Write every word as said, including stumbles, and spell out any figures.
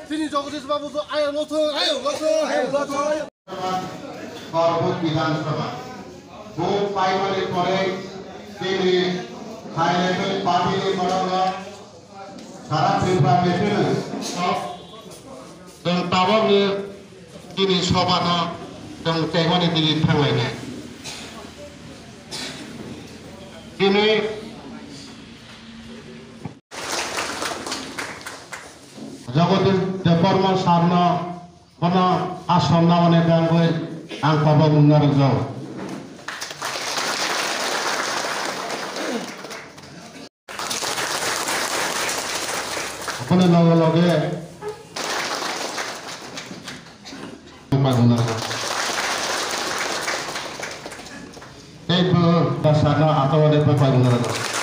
Chini Jagadish Babu to ayang lo thung, ayang lo thung, ayang lo thung. সর্বত বিধানসভা ভোট পাইবার পরে তিনি হাই লেভেল পার্টি নিয়ে বড় সারা ত্রিপুরা বেতন এবং তাবক নিয়ে তিনি সভা না এবং তেমনি তিনি থাকলেন। তিনি জগদীশ দেববর্মন স্যার no, bono আশ্রম no mane bangwi ang kobok mungna rwjao. Aboni loge loge pai mungna rwjao. Teibo basa no atao de pai mungna rwjao.